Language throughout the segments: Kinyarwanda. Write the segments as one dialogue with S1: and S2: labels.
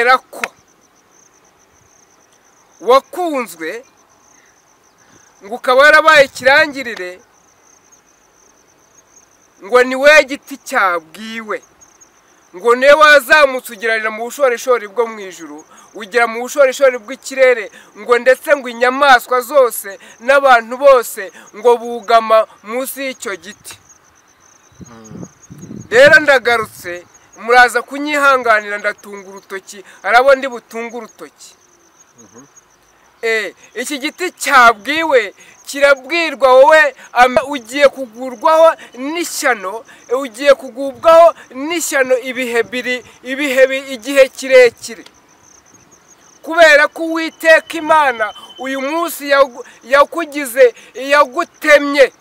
S1: Kubera ko wakunzwe ngo ukaba warabaye ikirangirire, ngo ni we giti cyabwiwe, ngo niwe wazamutse ugerera mu bushorishori bwo mu ijuru, ugera mu bushorishori bw'ikirere, ngo ndetse ngo inyamaswa zose n'abantu bose ngo bugama munsi y'icyo giti. Rero ndagarutse, muraza kunyihanganira, ndatunga urutoki, arabo ndi butunga urutoki. Iki giti cyabwiwe kirabwirwa wowe ugiye kugurwaho n'ishyano, ugiye kugubwaho n'ishyano ibihe biri, ibihe igihe kirekire. Kubera ko Uwiteka Imana uyu munsi yakugize, yagutemye,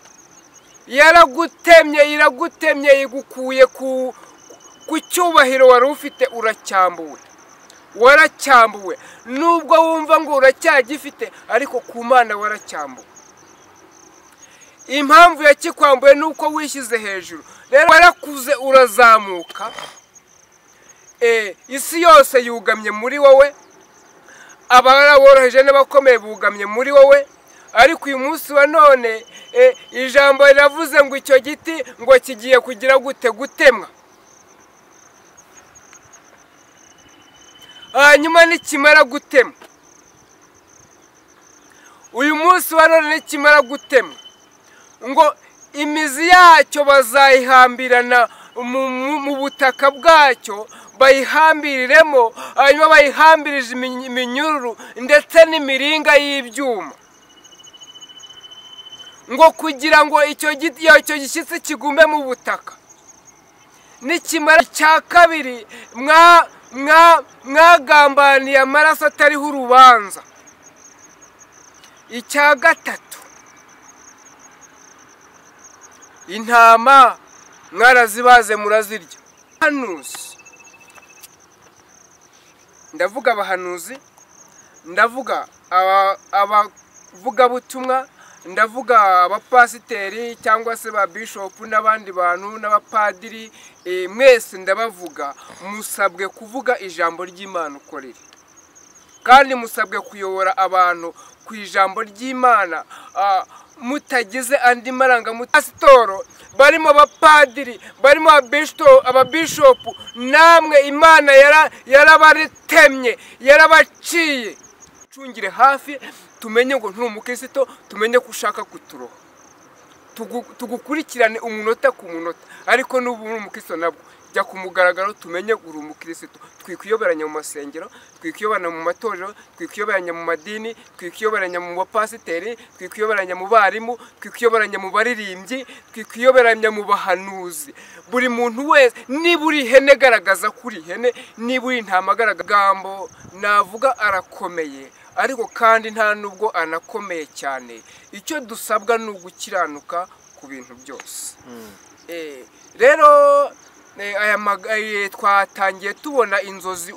S1: yaragutemye, iragutemye, igukuye ku cyubahiro wari ufite, uracyambuwe, waracyambuwe. Nubwo wumva ngo uracyagifite, ariko ku Mana waracyambuwe. Impamvu yakikwambuye nuko wishyize hejuru. Rero warakuze urazamuka, isi yose yugamye muri wowe, abaraboroheje n'abakomeye bugamye muri wowe. Ariko uyu munsi wa none ijambo riravuze ngo icyo giti ngo kigiye kugira gute? Gutemwa. Hanyuma nikimara gutemwa, uyu munsi wa none nikimara gutemwa, ngo imizi yacyo bazayihambirana mu butaka bwacyo, bayihambiriremo, hanyuma bayihambirije iminyururu ndetse n'imiringa y'ibyuma, ngo kugira ngo icyo giti, icyo gishyitsi kigume mu butaka. Nikimara cya kabiri, mwagambaniye amaraso atariho urubanza. Icya gatatu, intama mwarazibaze murazirya. Abahanuzi, ndavuga abahanuzi, ndavuga abavugabutumwa, ndavuga abapasiteri cyangwa se ba bishop n'abandi bantu n'abapadiri, mwese ndabavuga, musabwe kuvuga ijambo ry'Imana uko riri, kandi musabwe kuyobora abantu ku ijambo ry'Imana mutagize andi marangamutima. Barimo abapadiri, barimo ababishopu, namwe Imana yarabatemye, yarabaciye. Cungire hafi, tumenye ngo nturi umukristo, tumenye ko ushaka kuturoha, tugukurikirane umunota ku munota. Ariko n'ubu uri umukristo nabwo jya ku mugaragaro, tumenye uri umukristo. Twikwiyoberanya mu masengero, twikwiyoberanya mu matorero, twikwiyoberanya mu madini, twikwiyoberanya mu bapasiteri, twikwiyoberanya mu barimu, twikwiyoberanya mu baririmbyi, twikwiyoberanya mu bahanuzi. Buri muntu wese, niba uri ihene garagaza ko uri ihene, niba uri intama garagaza. Gambo navuga arakomeye, ariko kandi nta nubwo anakomeye cyane. Icyo dusabwa ni ugukiranuka ku bintu byose. Rero aya twatangiye tubona inzozi.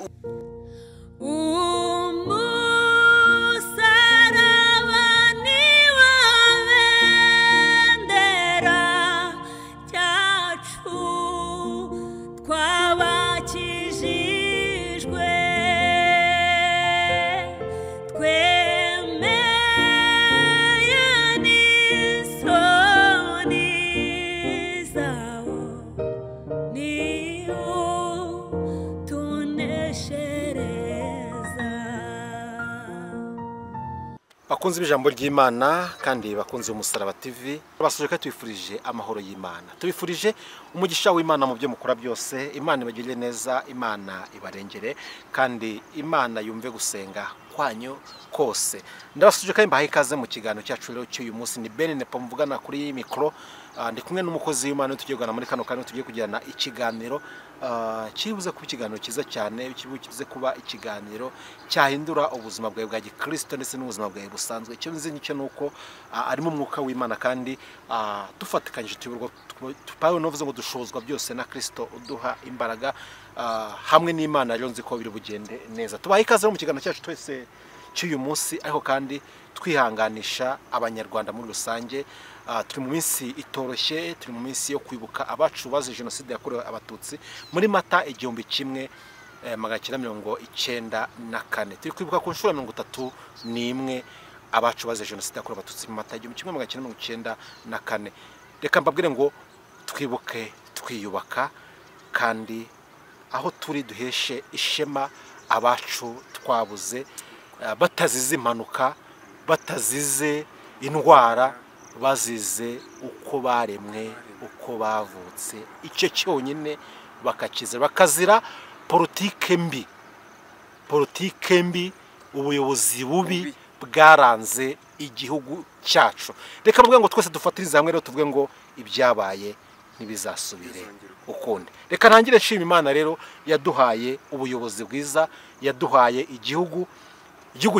S2: Umusaraba ni wo bendera ryacu, twabakijijwe, twemeye n'isoni zawo, niwo tuneshereza.
S3: Bakunzi b'ijambo ry'Imana kandi bakunzi b'Umusaraba TV, basoje kandi tubifurije amahoro y'Imana, tubifurije umugisha w'Imana mu byo mukora byose. Imana ibagirire neza, Imana ibarengere, kandi Imana yumve gusenga kwanyu kose. Ndabasuje kandi mbahaye ikaze mu kiganiro cyacu rero cy'uyu munsi. Ni Ben Nepo mvugana kuri mikoro, ndi kumwe n'umukozi w'Imana tugiye kuganira muri kano kanya, tugiye kugirana ikiganiro kibuze kuba ikiganiro cyiza cyane, kibuze kuba ikiganiro cyahindura ubuzima bwawe bwa gikristo ndetse n'ubuzima bwawe busanzwe. Icyo nzi nicyo nuko arimo umwuka w'Imana, kandi dufatikanyije tuyoborwa. Pawulo navuze ngo dushozwa byose na Kristo uduha imbaraga. Hamwe n'Imana rero nzi ko biri bugende neza. Tubahe ikaze mu kiganiro cyacu twese cy'uyu munsi, ariko kandi twihanganisha abanyarwanda muri rusange. Turi mu minsi itoroshye, turi mu minsi yo kwibuka abacu bazize jenoside yakorewe abatutsi muri Mata 1994. 1994. Turi kwibuka ku nshuro 31 abacu bazize jenoside yakorewe Abatutsi mu Mata 1994. Reka mbabwire ngo twibuke twiyubaka, kandi aho turi duheshe ishema abacu twabuze, batazize impanuka, batazize indwara, bazize uko baremwe, uko bavutse, icyo cyonyine bakakizira, bakazira politike mbi, ubuyobozi bubi bwaranze igihugu cyacu. Reka mvuge ngo twese dufatirize hamwe rero, tuvuge ngo ibyabaye ntibizasubire ukundi. Reka ntangire nshima Imana rero yaduhaye ubuyobozi bwiza, yaduhaye igihugu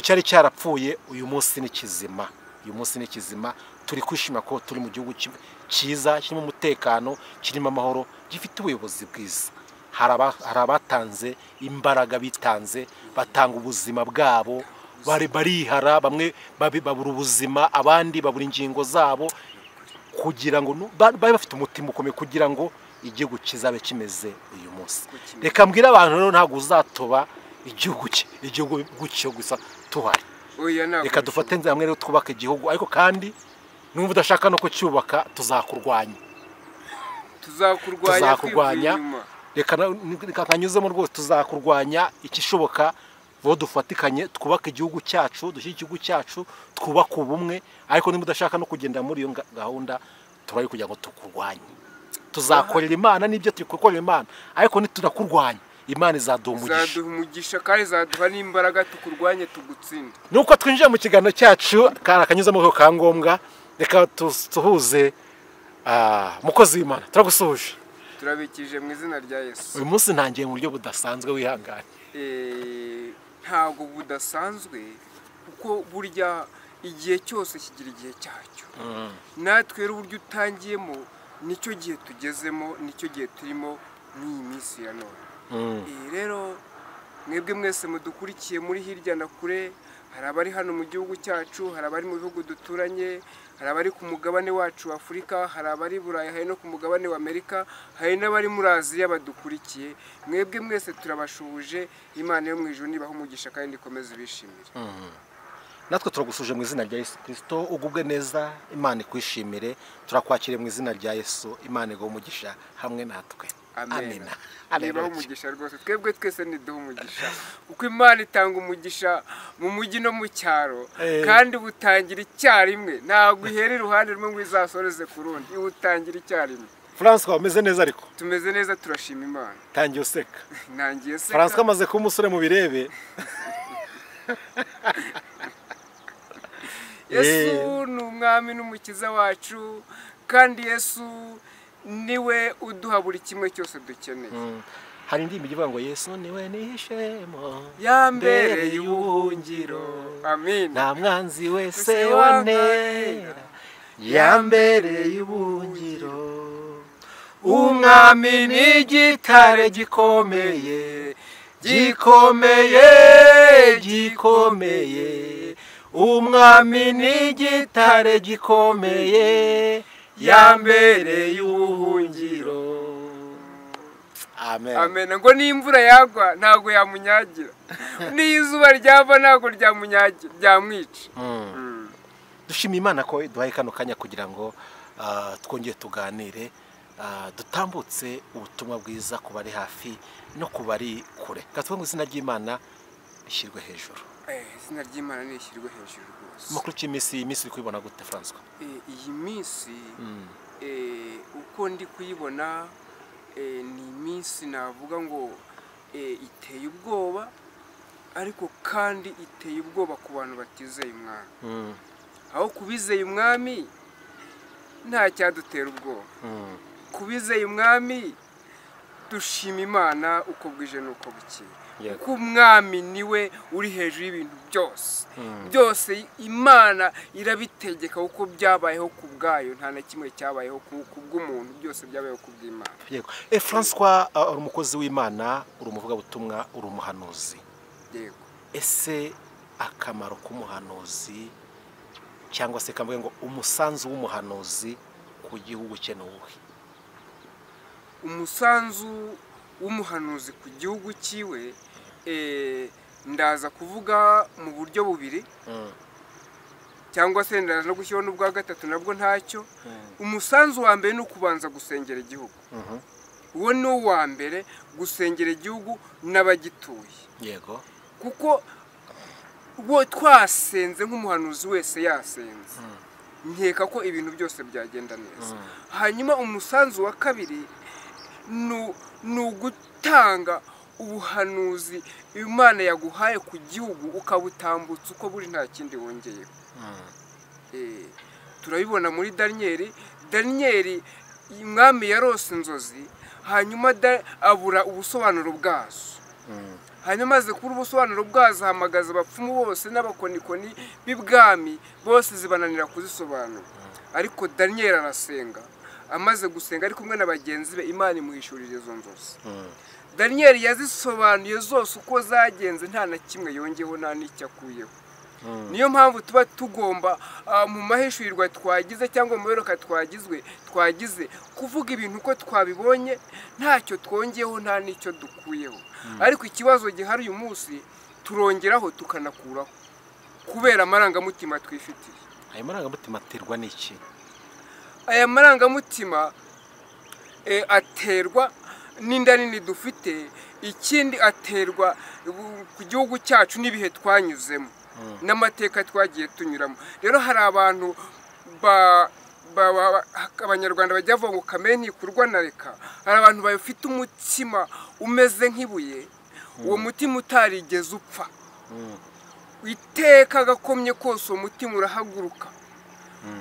S3: cyari cyarapfuye, uyu munsi ni kizima. Uyu munsi ni kizima, turi kwishima ko turi mu gihugu cyiza, kirimo umutekano, kirimo amahoro, gifite ubuyobozi bwiza. Hari abatanze imbaraga, bitanze, batanga ubuzima bwabo, barihara, bamwe babura ubuzima, abandi babura ingingo zabo, kugira ngo babe bafite umutima ukomeye, kugira ngo igihugu kizabe kimeze uyu munsi. Reka mbwire abantu rero, ntabwo uzatoba igihugu gutyo gusa tuhari. Reka dufate hamwe rero twubake igihugu, ariko kandi numva udashaka no kucyubaka tuzakurwanya. Tuzakurwanya. Reka kanyuzemo rwose, tuzakurwanya ikishoboka bo dufatikanye twubake igihugu cyacu, dushyire igihugu cyacu, twubake ubumwe. Ariko niba udashaka no kugenda muri iyo gahunda, turari kugira ngo tukurwanye. Tuzakorera Imana n'ibyo turi gukorera Imana, ariko niturakurwanya Imana izaduha
S1: umugisha, kandi izaduha n'imbaraga tukurwanye tugutsinda.
S3: Nuko twinjiye mu kiganiro cyacu kari akanyuzamo ko kangombwa, reka tuhuze mukozi w'Imana. Turagusuhuje,
S1: turabikije mu izina rya Yesu.
S3: Uyu munsi ntangiye mu buryo budasanzwe, wihangane.
S1: Ntabwo budasanzwe, kuko burya igihe cyose kigira igihe cyacyo. Natwe rero uburyo utangiyemo nicyo gihe tugezemo, nicyo gihe turimo n'iyi minsi ya none. Rero mwebwe mwese mudukurikiye muri hirya na kure, hari abari hano mu gihugu cyacu, hari abari mu bihugu duturanye, hari abari ku mugabane wacu wa Afurika, hari abari Burayi, hari no ku mugabane wa Amerika, hari n'abari muri Aziya badukurikiye. Mwebwe mwese turabashuhuje, Imana yo mu ijuru nibaha umugisha kandi ikomeze ibishimire.
S3: Natwe turagusuje mu izina rya Yesu Kristo, ugubwe neza, Imana ikwishimire. Turakwakiriye mu izina rya Yesu, Imana iguhe umugisha hamwe natwe.
S1: Amina. Nibaha umugisha rwose, twebwe twese niduha umugisha, kuko Imana itanga umugisha mu mujyi no mu cyaro, kandi butangira icyarimwe, ntabwo ihera iruhande rumwe ngo izasoreze ku rundi, iwutangira icyarimwe.
S3: François, umeze neza? Ariko
S1: tumeze neza, turashima Imana.
S3: Tangiye useka.
S1: Ntangiye seka.
S3: François amaze kuba umusore mu birebe.
S1: Yesu ni umwami n'umukiza wacu, kandi Yesu niwe uduha buri kimwe cyose dukeneye.
S3: Hari indirimbo ivuga ngo Yesu niwe nihishemo,
S1: yambereye ubuhungiro. Amen.
S3: Nta mwanzi wese wantera, yambereye ubuhungiro. Umwami ni igitare gikomeye, gikomeye, gikomeye. Umwami ni igitare gikomeye,
S1: yambereye ubuhungiro.
S3: Amen.
S1: Amen. Ngo n'imvura yagwa ntabwo yamunyagira, n'izuba ryava ntabwo ryamunyagira, ryamwica.
S3: Dushima Imana ko duhaye kano kanya kugira ngo twongere tuganire, dutambutse ubutumwa bwiza ku bari hafi no ku bari kure. Gatwe ngo izina ry'Imana rishyirwe hejuru.
S1: Izina ry'Imana nishyirwe hejuru rwose.
S3: Amakuru y'iminsi, iyi minsi uri kuyibona gute François?
S1: Iyi minsi uko ndi kuyibona, ni iminsi navuga ngo iteye ubwoba, ariko kandi iteye ubwoba ku bantu batizeye Umwami. Aho kubizeye Umwami nta cyadutera ubwoba. Kubizeye Umwami dushima Imana uko bwije n'uko bukeye. Kuko Umwami niwe uri hejuru y'ibintu byose. Byose Imana irabitegeka, uko byabayeho ku bwayo, nta na kimwe cyabayeho ku bw'umuntu, byose byabayeho ku bw'Imana.
S3: Yego. François, uri umukozi w'Imana, uri umuvugabutumwa, uri umuhanuzi.
S1: Yego.
S3: Ese akamaro k'umuhanuzi, cyangwa se kamwe ngo umusanzu w'umuhanuzi ku gihugu cye ni uwuhe?
S1: Umusanzu w'umuhanuzi ku gihugu cyiwe, ndaza kuvuga mu buryo bubiri, cyangwa se ndaza no gushyiraho n'ubwa gatatu nabwo ntacyo. Umusanzu wa mbere ni ukubanza gusengera igihugu. Uwo ni uwa mbere, gusengera igihugu n'abagituye.
S3: Yego.
S1: Kuko wo twasenze nk'umuhanuzi wese yasenze, nkeka ko ibintu byose byagenda neza. Hanyuma umusanzu wa kabiri ni ugutanga ubuhanuzi Imana yaguhaye ku gihugu, ukabutambutsa uko buri, nta kindi wongeyeho. Turabibona muri Daniyeli. Daniyeli umwami yarose inzozi, hanyuma abura ubusobanuro bwazo. Hanyuma amaze kubura ubusobanuro bwazo, ahamagaza abapfumu bose n'abakonikoni b'ibwami bose, zibananira kuzisobanura. Ariko Daniyeli arasenga, amaze gusenga ari kumwe na bagenzi be, Imana imuhishurira izo nzozi. Daniyeli yazisobanuye zose uko zagenze, nta na kimwe yongeyeho, nta n'icyo akuyeho. Niyo mpamvu tuba tugomba mu mahishurirwa twagize cyangwa mu maberuka twagize kuvuga ibintu uko twabibonye, ntacyo twongeyeho, nta n'icyo dukuyeho. Ariko ikibazo gihari uyu munsi, turongeraho tukanakuraho kubera amarangamutima twifitiye.
S3: Ayo marangamutima aterwa n'iki?
S1: Aya marangamutima aterwa n'inda nini dufite, ikindi aterwa ku gihugu cyacu n'ibihe twanyuzemo n'amateka twagiye tunyuramo. Rero hari abantu abanyarwanda bajya bavuga ngo kamere ntikurwa na reka. Hari abantu bafite umutima umeze nk'ibuye, uwo mutima utarigeze upfa. Iteka agakomye kose uwo mutima urahaguruka,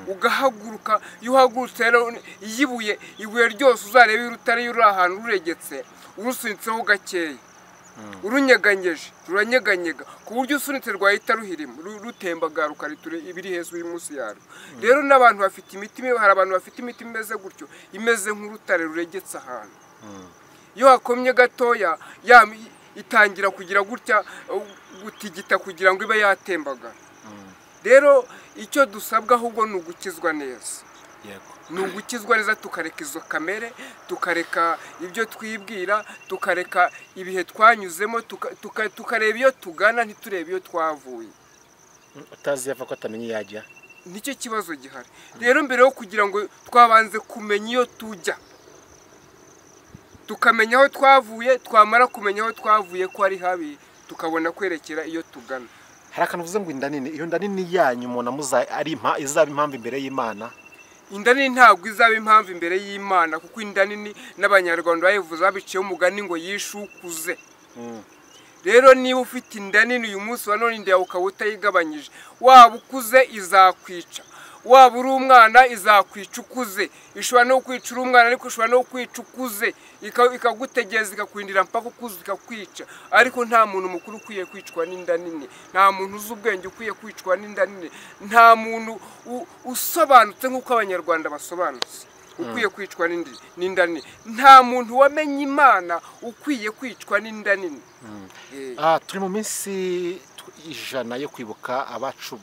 S1: ugahaguruka. Iyo uhagurutse rero, iyo ibuye ryose uzarebe urutare, iyo uri ahantu ruregetse, urusunitseho gakeya, urunyeganyeje, ruranyeganyega ku buryo usunitse rwahita ruhirima, rutembagara, rukaritura ibiri hejuru iri munsi yarwo. Rero n'abantu bafite imitima, hari abantu bafite imitima imeze gutyo, imeze nk'urutare ruregetse ahantu. Iyo hakomye gatoya, itangira kugira gutya, gutigita kugira ngo ibe yatembagara. Rero icyo dusabwa ahubwo ni ugukizwa neza.
S3: Yego.
S1: Ni ugukizwa neza, tukareka izo kamere, tukareka ibyo twibwira, tukareka ibihe twanyuzemo, tukareba iyo tugana, ntiturebe iyo twavuye.
S3: Utazi yava ko atamenya iyo ajya.
S1: Nicyo kibazo gihari. Rero mbere yo kugira ngo twabanze kumenya iyo tujya, tukamenya aho twavuye, twamara kumenya aho twavuye ko ari habi, tukabona kwerekera iyo tugana.
S3: Hari akantu uvuze ngo inda nini. Iyo nda nini yanyu umuntu amuza ari izaba impamvu imbere y'Imana?
S1: Inda nini ntabwo izaba impamvu imbere y'Imana, kuko inda nini n'abanyarwanda bayivuze, babiciyeho umugani ngo yishukuze. Rero niba ufite inda nini uyu munsi wa none, inda yawe ukaba utayigabanyije, waba ukuze izakwica, waba uri umwana izakwica ukuze. Ishobora no kwica uri umwana, ariko ishobora no kwica ukuze, ikagutegereza, ikakurindira mpaka ukuze, ikakwica. Ariko nta muntu mukuru ukwiye kwicwa n'inda nini, nta muntu uzi ubwenge ukwiye kwicwa n'inda nini, nta muntu usobanutse nk'uko abanyarwanda basobanutse ukwiye kwicwa n'inda nini, nta muntu wamenye Imana ukwiye kwicwa n'inda nini.
S3: Turi mu minsi 100 yo kwibuka abacu,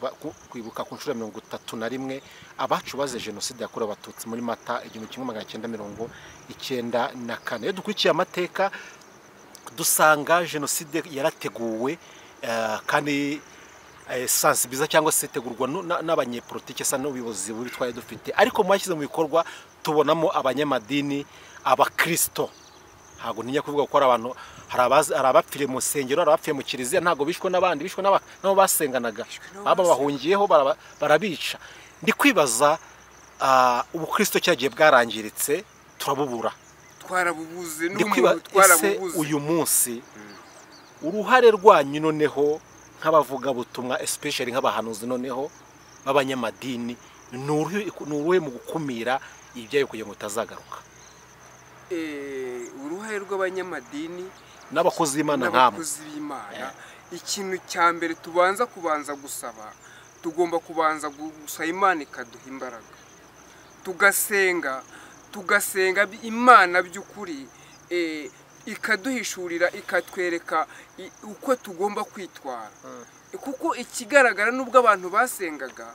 S3: kwibuka ku nshuro ya 31 abacu bazize jenoside yakorewe abatutsi muri Mata 1994. Iyo dukurikiye amateka dusanga jenoside yarateguwe, kandi sensibiliza cyangwa se itegurwa n'abanyepolitike sa n'ubuyobozi bubi twari dufite, ariko mu bashyize mu bikorwa tubonamo abanyamadini, abakristo. Ntabwo ntinya kuvuga ko hari abantu, hari abapfiriye mu nsengero, hari abapfiriye mu kiliziya, ntabwo bishwe n'abandi, bishwe n'abo basenganaga, baba bahungiyeho barabica. Ndi kwibaza, ubukristo cyagiye bwarangiritse, turabubura,
S1: twarabubuze,
S3: Ndi kwibaza,
S1: n'umuntu twarabubuze.
S3: Ese uyu munsi uruhare rwanyu noneho nk'abavugabutumwa, especially nk'abahanuzi noneho b'abanyamadini, ni uruhe mu gukumira ibyayo kugira ngo bitazagaruka?
S1: Uruhare rw'abanyamadini
S3: n'abakozi b'Imana nkamwe,
S1: n'abakozi b'Imana, ikintu cya mbere tubanza kubanza gusaba, tugomba kubanza gusaba Imana ikaduha imbaraga, tugasenga, tugasenga Imana by'ukuri, ikaduhishurira, ikatwereka uko tugomba kwitwara. Kuko ikigaragara, nubwo abantu basengaga,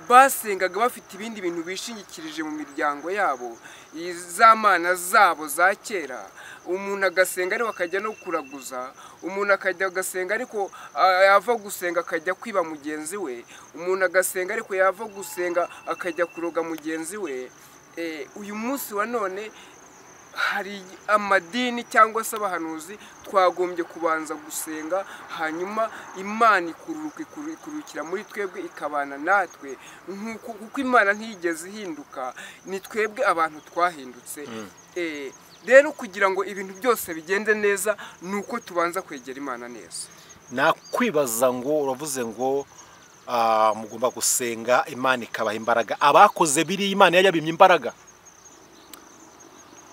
S1: Basengaga bafite ibindi bintu bishingikirije mu miryango yabo, iz'amana zabo za kera. Umuntu agasenga ariko akajya no kuraguza, umuntu akajya agasenga ariko yava gusenga akajya kwiba mugenzi we, umuntu agasenga ariko yava gusenga akajya kuroga mugenzi we. Uyu munsi wa none hari amadini cyangwa se abahanuzi, twagombye kubanza gusenga, hanyuma Imana ikurukira muri twebwe ikabana natwe, kuko Imana ntiyigeze ihinduka, ni twebwe abantu twahindutse. Rero kugira ngo ibintu byose bigende neza ni uko tubanza kwegera Imana neza.
S3: Nakwibaza ngo uravuze ngo mugomba gusenga Imana ikabaha imbaraga, abakoze biri Imana yabimye imbaraga,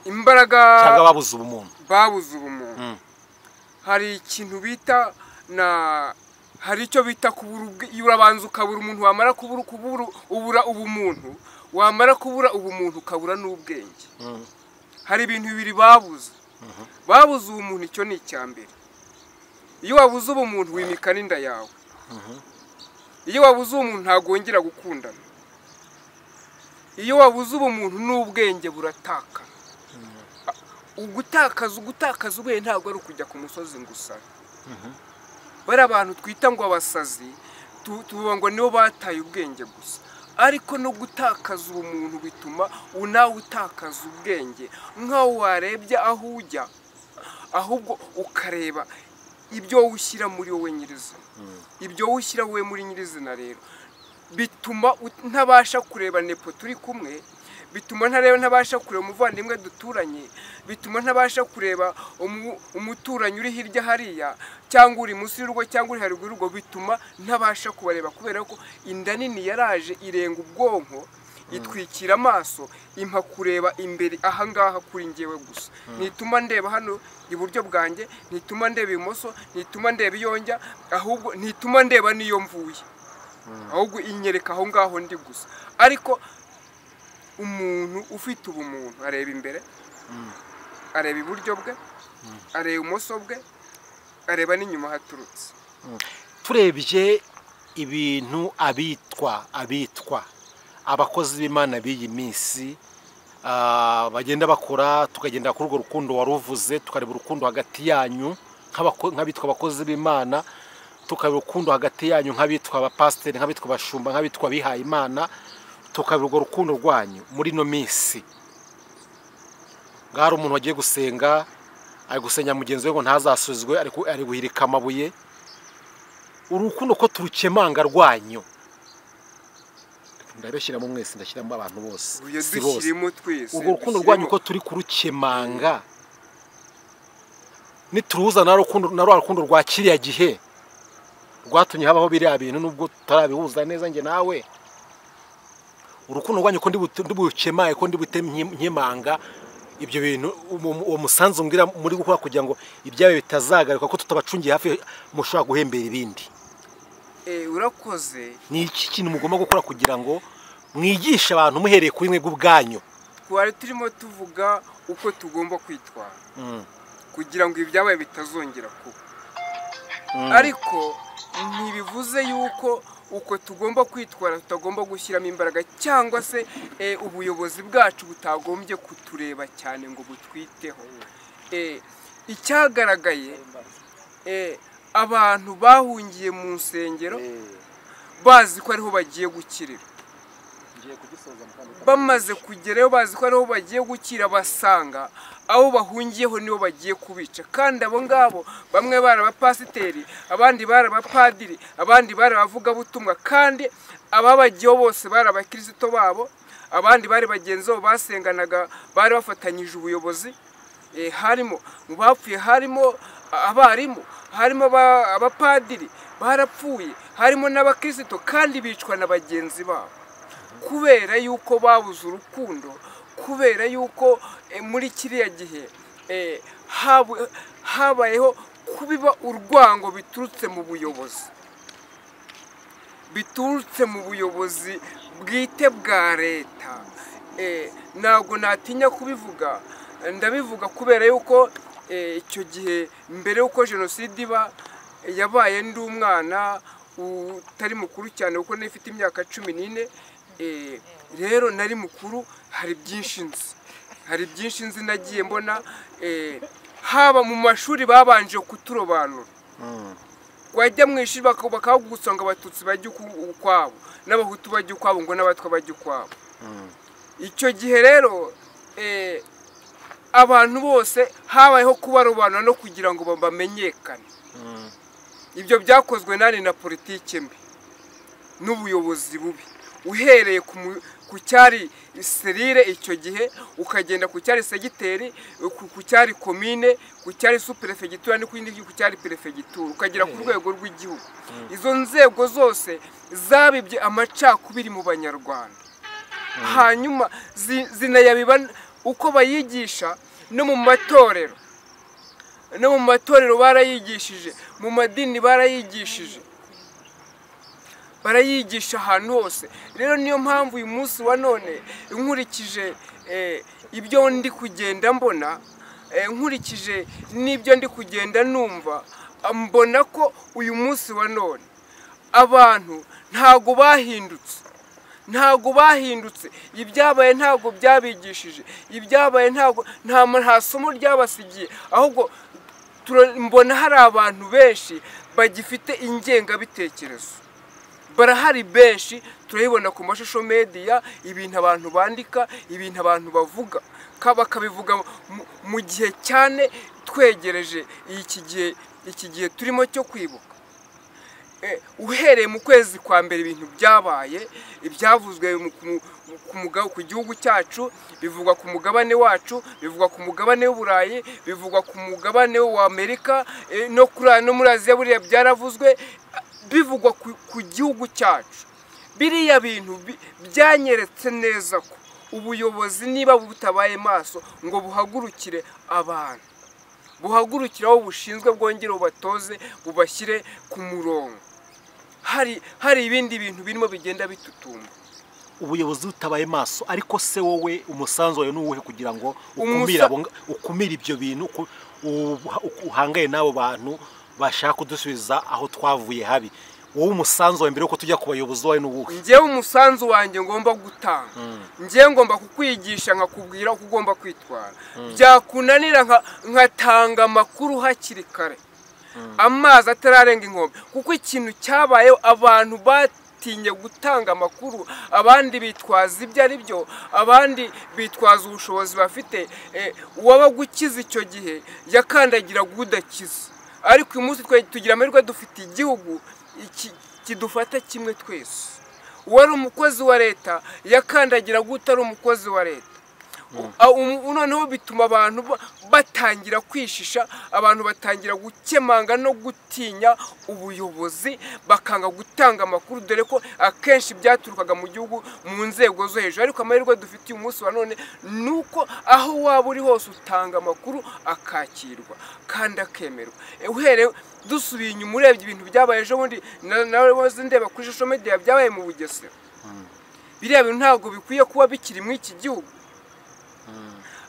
S1: imbaraga
S3: cyangwa babuze ubumuntu?
S1: Babuze ubumuntu. Hari ikintu bita na hari icyo bita kubura, urabanza ukabura umuntu, wamara kubura ubura ubumuntu, wamara kubura ubumuntu ukabura n'ubwenge. Hari ibintu bibiri babuze. Babuze ubumuntu, icyo ni icya mbere. Iyo wabuze ubumuntu wimika n'inda yawe. Iyo wabuze ubumuntu ntagongera gukundana. Iyo wabuze ubumuntu n'ubwenge burataka. Ugutakaza ubwenge ntabwo ari ukujya ku musozi ngo usabe. Bari abantu twita ngo abasazi, tuvuga ngo nibo bataye ubwenge gusa, ariko no gutakaza ubumuntu bituma nawe utakaza ubwenge, nk'aho warebye aho ujya, ahubwo ukareba ibyo wowe ushyira muri wowe nyirizina. Ibyo wowe ushyira wowe muri nyirizina rero bituma ntabasha kureba nepo turi kumwe, bituma ntareba ntabasha kureba umuvandimwe duturanye, bituma ntabasha kureba umuturanyi uri hirya hariya cyangwa uri munsi y'urugo cyangwa uri haruguru y'urugo, bituma ntabasha kubareba kubera ko inda nini yaraje irenga ubwonko, itwikira amaso, impa kureba imbere ahangaha kuri njyewe gusa. Ntituma ndeba hano iburyo bwanjye, ntituma ndeba ibumoso, ntituma ndeba iyo njya, ahubwo ntituma ndeba n'iyo mvuye, ahubwo inyereka aho ngaho ndi gusa. Ariko umuntu ufite ubumuntu areba imbere, areba iburyo bwe, areba ibumoso bwe, areba n'inyuma haturutse.
S3: Turebye ibintu abitwa abakozi b'Imana b'iyi minsi bagenda bakora, tukagenda kuri urwo rukundo waruvuze, tukareba urukundo hagati yanyu nk'abitwa abakozi b'Imana, tukareba urukundo hagati yanyu nk'abitwa abapasiteri, nk'abitwa abashumba, nk'abitwa abihaye Imana, tukareba urwo rukundo rwanyu muri ino minsi. Ngari umuntu wagiye gusenga ari gusenya mugenzi we ngo ntazasuzwe, ari guhirika amabuye. Urukundo ko turukemanga rwanyu, ndabishyiramo mwese, ndashyiramo abantu bose, si bose. Urwo rukundo rwanyu ko turi kurukemanga, nituruza na rwa rukundo rwa kiriya gihe rwatumye habaho biriya bintu, nubwo tutarabihuza neza njye nawe. Urukundo rwanyu ko ndibukemaye, ko ndibute nkemanga ibyo bintu, uwo musanzu mbwira muri gukora kugira ngo ibyawe bitazagaruka, ko tutabacungiye hafi mushobora guhembera ibindi.
S1: Urakoze.
S3: Ni iki kintu mugomba gukora kugira ngo mwigishe abantu muhereye kuri mwe ubwanyu?
S1: Twari turimo tuvuga uko tugomba kwitwara kugira ngo ibyabaye bitazongera kuba, ariko ntibivuze yuko uko tugomba kwitwara tutagomba gushyiramo imbaraga, cyangwa se ubuyobozi bwacu butagombye kutureba cyane ngo butwiteho. Icyagaragaye, abantu bahungiye mu nsengero bazi ko ariho bagiye gukirira, bamaze kugerayo bazi ko ariho bagiye gukira, basanga aho bahungiyeho nibo bagiye kubica. Kandi abo ngabo bamwe bari abapasiteri, abandi bari abapadiri, abandi bari abavugabutumwa, kandi ababagiyeho bose bari abakirisito babo, abandi bari bagenzi babo basenganaga, bari bafatanyije ubuyobozi. Harimo mu bapfuye, harimo abarimu, harimo abapadiri barapfuye, harimo n'abakirisito, kandi bicwa na bagenzi babo kubera yuko babuze urukundo, kubera yuko muri kiriya gihe habayeho kubiba urwango biturutse mu buyobozi, biturutse mu buyobozi bwite bwa leta. Ntabwo natinya kubivuga, ndabivuga kubera yuko icyo gihe mbere yuko jenoside iba yabaye ndi umwana, utari mukuru cyane kuko nari mfite imyaka 14. Rero nari mukuru, hari byinshi nzi, hari byinshi nzi nagiye mbona. Haba mu mashuri babanje kuturobanura, wajya mu ishuri bakagusanga abatutsi bajya ukwabo n'abahutu bajya ukwabo ngo n'abatwa bajya ukwabo. Icyo gihe rero abantu bose habayeho kubarobanura no kugira ngo bamenyekane. Ibyo byakozwe nani na politike mbi n'ubuyobozi bubi, uhereye ku cyari serire icyo gihe, ukagenda ku cyari segiteri, ku cyari komine, ku cyari superefegitura no ku cyari perefegitura, ukagera ku rwego rw'igihugu. Izo nzego zose zabibye amacakubiri mu banyarwanda, hanyuma zinayabiba uko bayigisha no mu matorero, no mu matorero barayigishije, mu madini barayigishije, barayigisha ahantu hose. Rero niyo mpamvu uyu munsi wa none nkurikije ibyo ndi kugenda mbona, nkurikije n'ibyo ndi kugenda numva, mbona ko uyu munsi wa none abantu ntago bahindutse, ntago bahindutse. Ibyabaye ntago byabigishije, ibyabaye ntago nta somo ryabasigiye, ahubwo mbona hari abantu benshi bagifite ingengabitekerezo. Barahari benshi, turabibona ku mashusho media, ibintu abantu bandika, ibintu abantu bavuga, bakabivuga mu gihe cyane twegereje iki gihe turimo cyo kwibuka. Uhereye mu kwezi kwa mbere ibintu byabaye, ibyavuzwe ku gihugu cyacu, bivugwa ku mugabane wacu, bivugwa ku mugabane w'Uburayi, bivugwa ku mugabane wa Amerika, no muri Aziya buriya byaravuzwe, bivugwa ku gihugu cyacu. Biriya bintu byanyeretse neza ko ubuyobozi niba butabaye maso ngo buhagurukire abantu, buhagurukire aho bushinzwe, bwongere bubatoze, bubashyire ku murongo. Hari ibindi bintu birimo bigenda bitutumba.
S3: Ubuyobozi butabaye maso, ariko se wowe umusanzu wawe nuwuhe kugira ngo ukumire ibyo bintu, uhangaye n'abo bantu bashaka kudusubiza aho twavuye habi? Wowe umusanzu wawe mbere yuko tujya ku bayobozi wawe nuwuhe?
S1: Njyewe umusanzu wanjye ngomba gutanga, njyewe ngomba kukwigisha nkakubwira uko ugomba kwitwara, byakunanira nkatanga amakuru hakiri kare, amazi atararenga inkombe. Kuko ikintu cyabayeho, abantu batinye gutanga amakuru, abandi bitwaza ibyo ari byo, abandi bitwaza ubushobozi bafite. Uwaba gukiza icyo gihe yakandagira udakiza, ariko uyu munsi twe tugira amahirwe, dufite igihugu kidufata kimwe twese. Uwari umukozi wa leta yakandagira utari umukozi wa leta. Noneho bituma abantu batangira kwishisha, abantu batangira gukemanga no gutinya ubuyobozi, bakanga gutanga amakuru, dore ko akenshi byaturukaga mu gihugu mu nzego zo hejuru. Ariko amahirwe dufite uyu munsi wa none nuko aho waba uri hose utanga amakuru akakirwa kandi akemerwa. Uhereye dusubiye inyuma urebye ibintu byabaye ejo bundi, nawe ndeba kuri social media byabaye mu Bugesera, biriya bintu ntabwo bikwiye kuba bikiri muri iki gihugu.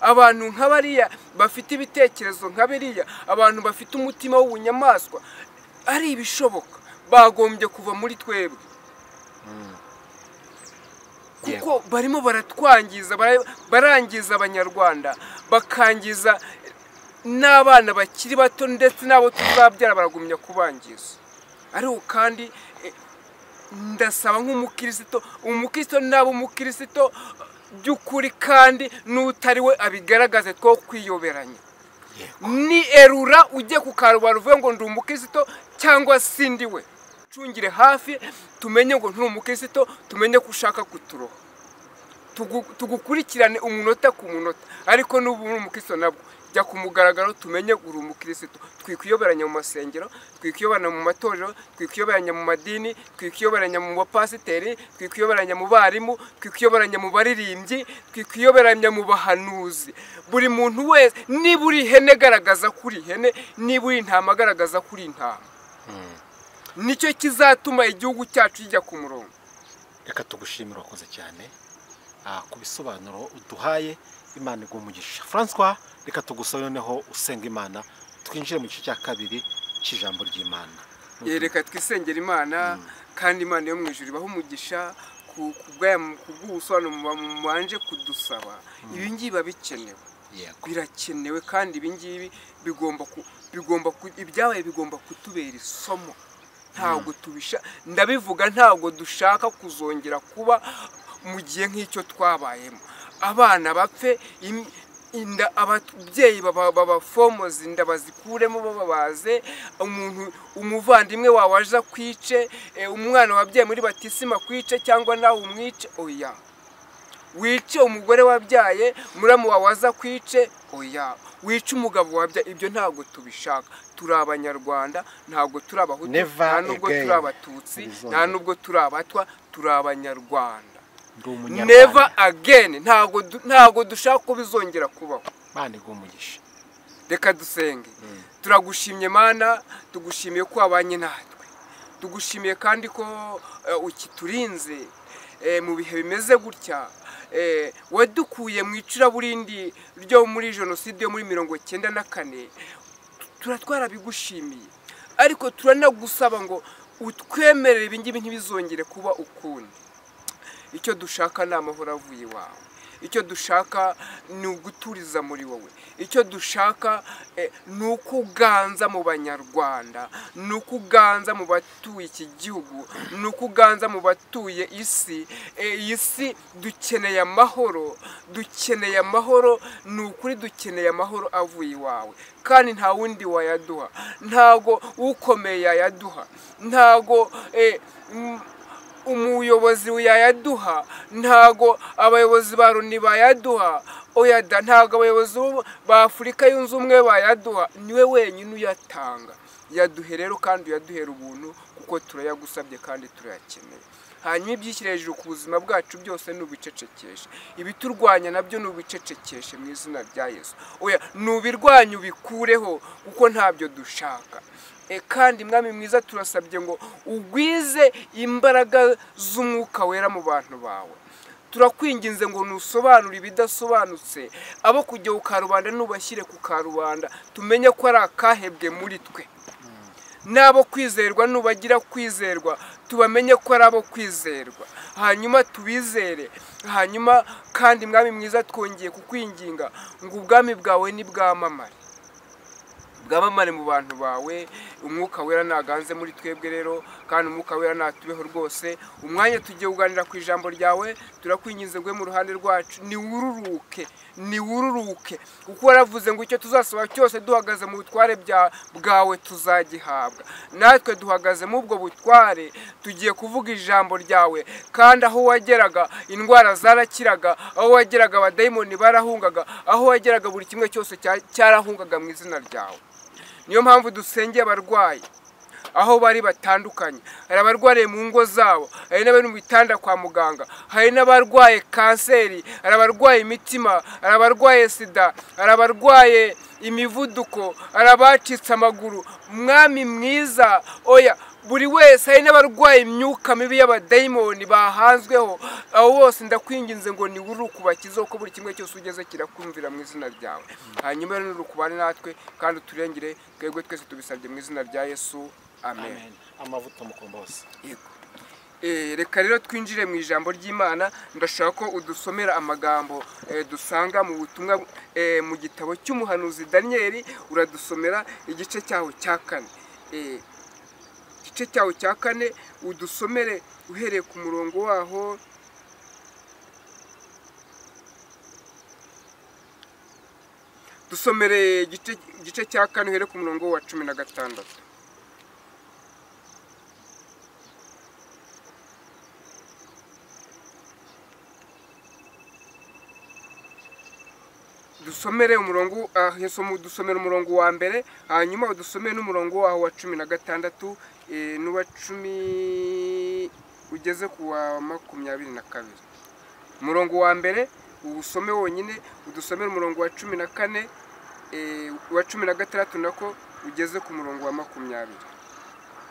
S1: Abantu nk'abariya bafite ibitekerezo nk'abiriya, abantu bafite umutima w'ubunyamaswa, ari ibishoboka bagombye kuva muri twebwe, kuko barimo baratwangiza, barangiza abanyarwanda, bakangiza n'abana bakiri bato, ndetse n'abo tuzabyara baragumya kubangiza. Ariko kandi ndasaba nk'umukristo, umukristo nabo umukristo by'ukuri kandi n'utari we abigaragaze, two kwiyoberanya. Ni erura ujye ku karubara uvuge ngo ndi umukristo cyangwa sindi we, cungire hafi tumenye ngo nturi umukristo, tumenye ko ushaka kuturoha, tugukurikirane umunota ku munota. Ariko n'ubu uri umukristo nabwo jya ku mugaragaro tumenye uri umukristo. Twikwiyoberanya mu masengero, twikwiyoberanya mu matorero, twikwiyoberanya mu madini, twikwiyoberanya mu bapasiteri, twikwiyoberanya mu barimu, twikwiyoberanya mu baririmbyi, twikwiyoberanya mu bahanuzi. Buri muntu wese, niba uri ihene garagaza ko uri ihene, niba uri intama garagaza ko uri intama. Nicyo kizatuma igihugu cyacu kijya ku murongo.
S3: Reka tugushimire, wakoze cyane ku bisobanuro uduhaye. Imana iguhe umugisha. François, reka tugusabe noneho usenga Imana, twinjire mu gice cya kabiri cy'ijambo ry'Imana.
S1: Reka twisengera Imana, kandi Imana yo mu ijuru ibahe umugisha ku bw'ubusobanuro mubanje kudusaba. Ibi ngibi biba bikenewe, birakenewe, kandi ibi ngibi bigomba ibyabaye bigomba kutubera isomo. Ntabwo tubisha, ndabivuga, ntabwo dushaka kuzongera kuba mu gihe nk'icyo twabayemo. Abana bapfe, inda ababyeyi babafomoza inda bazikuremo bababaze, umuntu umuvandimwe wawe aza kwice, umwana wabyaye muri batisima kwice cyangwa nawe umwice, oya. Wice umugore wabyaye, muramu wawe aza kwice, oya. Wice umugabo wabyaye, ibyo ntabwo tubishaka. Turi Abanyarwanda, ntabwo turi Abahutu, nta nubwo turi Abatutsi, nta nubwo turi Abatwa, turi Abanyarwanda. Never again. Ntabwo dushaka ko bizongera kubaho.
S3: Imana iguhe umugisha.
S1: Reka dusenge. Turagushimye Mana, tugushimiye ko wabanye natwe, tugushimiye kandi ko ukiturinze mu bihe bimeze gutya. Wadukuye mu icuraburindi ryo muri jenoside yo muri 94, turatwarabigushimiye, ariko turanagusaba ngo utwemerere ibi ngibi ntibizongere kuba ukundi. Icyo dushaka ni amahoro avuye iwawe, icyo dushaka ni uguturiza muri wowe, icyo dushaka ni ukuganza mu Banyarwanda, ni ukuganza mu batuye iki gihugu, ni ukuganza mu batuye isi. Iyi si dukeneye amahoro, dukeneye amahoro, ni ukuri dukeneye amahoro avuye iwawe, kandi nta wundi wayaduha, ntago ukomeye yayaduha, ntago umuyobozi yayaduha, ntago abayobozi ba Loni bayaduha, oya da, ntago abayobozi ba Afurika yunze ubumwe bayaduha, niwe wenyine uyatanga. Yaduhe rero kandi uyaduhera ubuntu, kuko turayagusabye kandi turayakeneye. Hanyuma ibyishyira hejuru ku buzima bwacu byose nubicecekeshe, ibiturwanya nabyo nubicecekeshe mu izina rya Yesu. Oya, nubirwanya ubikureho, kuko ntabyo dushaka. Kandi Mwami mwiza, turasabye ngo ugwize imbaraga z'umwuka wera mu bantu bawe. Turakwinginze ngo nusobanure ibidasobanutse, abo kujya ku karubanda nubashyire ku karubanda, tumenye ko ari akahebwe muri twe. N'abo kwizerwa nubagira kwizerwa, tubamenye ko ari abo kwizerwa, hanyuma tubizere. Hanyuma kandi Mwami mwiza, twongeye kukwinginga ngo ubwami bwawe nibwamamare, bwamamare mu bantu bawe. Umwuka wera naganze muri twebwe rero, kandi umwuka wera natubeho rwose. Umwanya tugiye kuganira ku ijambo ryawe, turakwinginze ngo mu ruhande rwacu niwururuke, niwururuke, kuko waravuze ngo icyo tuzasaba cyose duhagaze mu butware bwawe tuzagihabwa. Natwe duhagaze mu ubwo butware, tugiye kuvuga ijambo ryawe, kandi aho wageraga indwara zarakiraga, aho wageraga abadayimoni barahungaga, aho wageraga buri kimwe cyose cyarahungaga mu izina ryawe. Niyo mpamvu dusengeye abarwayi aho bari batandukanye. Hari abarwariye mu ngo zabo, hari n'abari mu bitanda kwa muganga, hari n'abarwaye kanseri, hari abarwaye imitima, hari abarwaye sida, hari abarwaye imivuduko, hari abacitse amaguru. Mwami mwiza, oya, buri wese, hari n'abarwaye imyuka mibi y'abadayimoni bahanzweho, abo bose ndakwinginze ngo niwuruke ubakize, kuko buri kimwe cyose ugeze kirakumvira mu izina ryawe. Hanyuma rero nurukubane natwe kandi uturengere twebwe twese, tubisabye mu izina rya Yesu, amen.
S3: Amavuta mukombozi.
S1: Yego. Reka rero twinjire mu ijambo ry'Imana. Ndashaka ko udusomera amagambo dusanga mu butumwa mu gitabo cy'umuhanuzi Daniyeli. Uradusomera igice cyaho cya 4. Igice cyaho cya 4 udusomere uhereye ku murongo waho Dusomere igice cya 4 uhereye ku murongo wa 16. Dusomere umurongo dusomere umurongo wa mbere, hanyuma udusomere n'umurongo waho wa 16 n'uwa 10 ugeze ku wa 22. Umurongo wa mbere usome wonyine, udusomere umurongo wa 14 wa 16 nako ugeze ku murongo wa 20.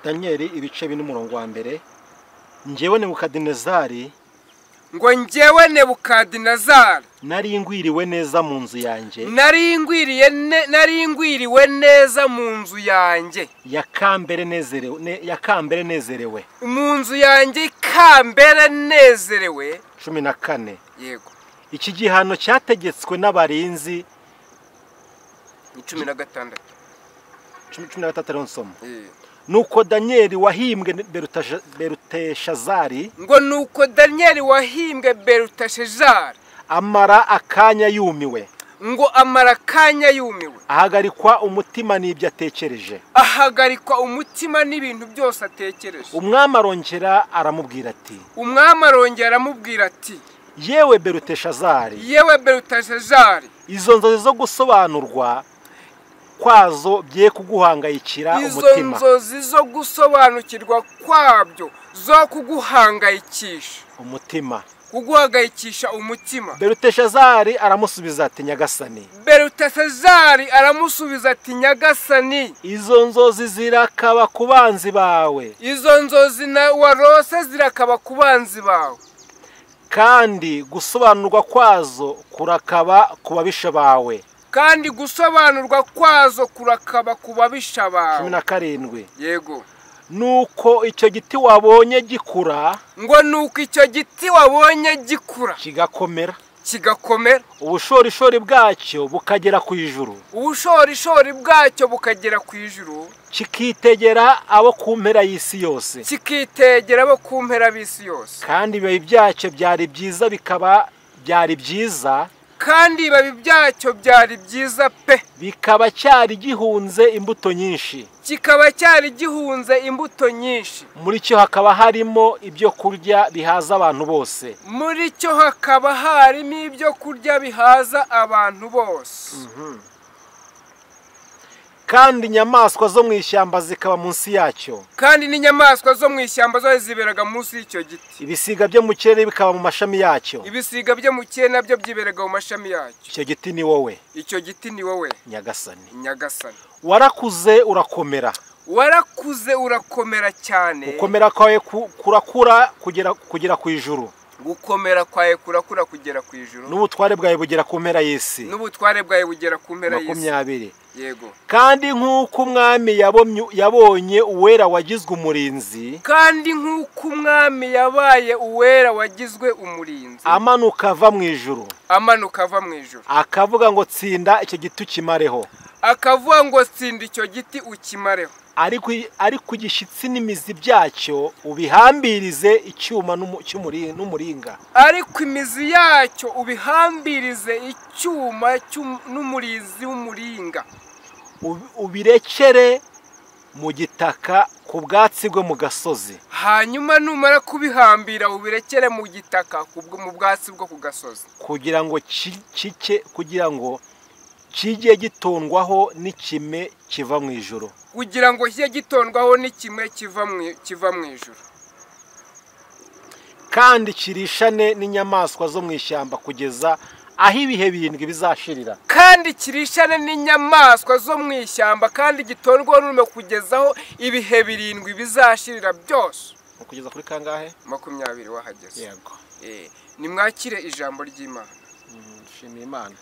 S3: Danieli ibice bine umurongo wa mbere. Njyewe Nebukadinezari
S1: Ngo njyewe Nebukadinezari
S3: nari ngwiriwe neza mu nzu yanjye,
S1: nari ngwiriwe neza mu nzu yanjye
S3: ya kambere nezerewe,
S1: mu nzu yanjye kambere nezerewe.
S3: 14.
S1: Yego.
S3: Iki gihano cyategetswe n'abarinzi
S1: ni 16.
S3: 16 nsoma. Nuko Danieli wahimbwe Beluteshazari,
S1: ngo nuko Danieli wahimbwe Beluteshazari
S3: amara akanya yumiwe,
S1: ngo amara akanya yumiwe,
S3: ahagarikwa umutima n'ibyo atekereje,
S1: ahagarikwa umutima n'ibintu byose atekereje.
S3: Umwami arongera aramubwira ati,
S1: umwami arongera aramubwira ati,
S3: yewe Beluteshazari,
S1: yewe Beluteshazari,
S3: izo nzozi zo gusobanurwa kwazo bye kuguhangayikira umutima,
S1: izo nzozi zo gusobanukirwa kwabyo zo kuguhangayikisha
S3: umutima,
S1: kuguhangayikisha umutima.
S3: Beluteshazari aramusubiza ati, Nyagasani.
S1: Beluteshazari aramusubiza ati, Nyagasani,
S3: izo nzozi zirakaba ku banzi bawe,
S1: izo nzozi na warose zirakaba ku banzi bawe,
S3: kandi gusobanurwa kwazo kurakaba ku babisha bawe,
S1: kandi gusobanurwa kwazo kurakaba ku babisha bawe.
S3: 17.
S1: Yego.
S3: Nuko icyo giti wabonye gikura,
S1: ngo nuko icyo giti wabonye gikura
S3: kigakomera,
S1: kigakomera,
S3: ubushorishori bwacyo bukagera ku ijuru,
S1: ubushorishori bwacyo bukagera ku ijuru,
S3: kikitegera abo ku mpera y'isi yose,
S1: kikitegera abo ku mpera y'isi yose,
S3: kandi ibibabi byacyo byari byiza, bikaba byari byiza,
S1: kandi ibibabi byacyo byari byiza pe,
S3: bikaba cyari gihunze imbuto nyinshi,
S1: kikaba cyari gihunze imbuto nyinshi,
S3: muri cyo hakaba harimo ibyo kurya bihaza abantu bose,
S1: muri cyo hakaba harimo ibyo kurya bihaza abantu bose,
S3: kandi inyamaswa zo mu ishyamba zikaba munsi yacyo,
S1: kandi n'inyamaswa zo mu ishyamba zo ziberaga munsi y'icyo giti,
S3: ibisiga byo mu kirere bikaba mu mashami yacyo,
S1: ibisiga byo mu kirere nabyo byiberaga mu mashami yacyo.
S3: Icyo giti ni wowe,
S1: icyo giti ni wowe
S3: Nyagasani,
S1: Nyagasani,
S3: warakuze urakomera,
S1: warakuze urakomera cyane,
S3: gukomera kwawe kurakura kugera ku ijuru,
S1: gukomera kwawe kurakura kugera ku ijuru,
S3: n'ubutware bwawe bugera ku mpera y'isi,
S1: n'ubutware bwawe bugera ku mpera y'isi.
S3: 20.
S1: Yego.
S3: Kandi nk'uko umwami yabonye uwera wagizwe umurinzi,
S1: kandi nk'uko umwami yabaye uwera wagizwe umurinzi,
S3: amanuka ava mu ijuru,
S1: amanuka ava mu ijuru,
S3: akavuga ngo tsinda icyo giti ukimareho,
S1: akavuga ngo tsinda icyo giti ukimareho,
S3: ariko igishyitsi n'imizi byacyo ubihambirize icyuma n'umuringa,
S1: ariko imizi yacyo ubihambirize icyuma n'umurizi w'umuringa,
S3: ubirekere mu gitaka ku bwatsi bwo mu gasozi,
S1: hanyuma numara kubihambira ubirekere mu gitaka mu bwatsi bwo ku gasozi,
S3: kugira ngo kugira ngo kijye gitondwaho n'ikime kiva mu ijuru,
S1: kugira ngo kijye gitondwaho n'ikime kiva mu ijuru,
S3: kandi kirishane n'inyamaswa zo mu ishyamba kugeza aho ibihe birindwi bizashirira,
S1: kandi kirishane n'inyamaswa zo mu ishyamba kandi gitondwaho n'urume kugeza aho ibihe birindwi bizashirira byose.
S3: Kugeza kuri kangahe?
S1: 20 wahageze.
S3: Yego.
S1: Nimwakire ijambo ry'Imana.
S3: Shimira Imana.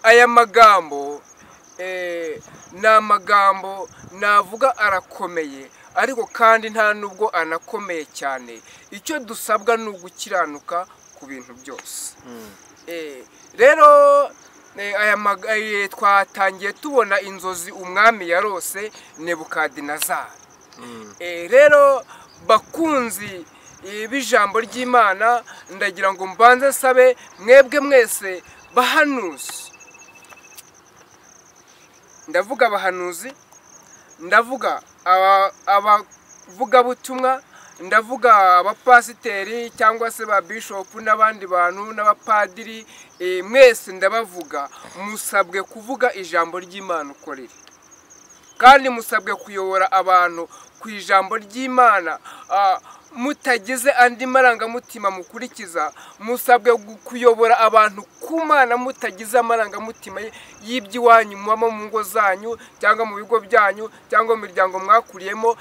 S1: Aya magambo ni amagambo navuga arakomeye, ariko kandi nta nubwo anakomeye cyane. Icyo dusabwa ni ugukiranuka ku bintu byose. Rero aya twatangiye tubona inzozi umwami yarose Nebukadinezari. Rero bakunzi b'ijambo ry'Imana, ndagira ngo mbanze sabe mwebwe mwese bahanuzi, ndavuga abahanuzi, ndavuga abavugabutumwa, ndavuga abapasiteri cyangwa se ba bishop n'abandi bantu n'abapadiri, mwese ndabavuga, musabwe kuvuga ijambo ry'Imana uko riri. Kandi musabwe kuyobora abantu ku ijambo ry'Imana mutagize andi marangamutima mukurikiza. Musabwe kuyobora abantu ku Mana mutagize amarangamutima y'iby'iwanyu mubamo mu ngo zanyu cyangwa mu bigo byanyu cyangwa mu miryango mwakuriyemo.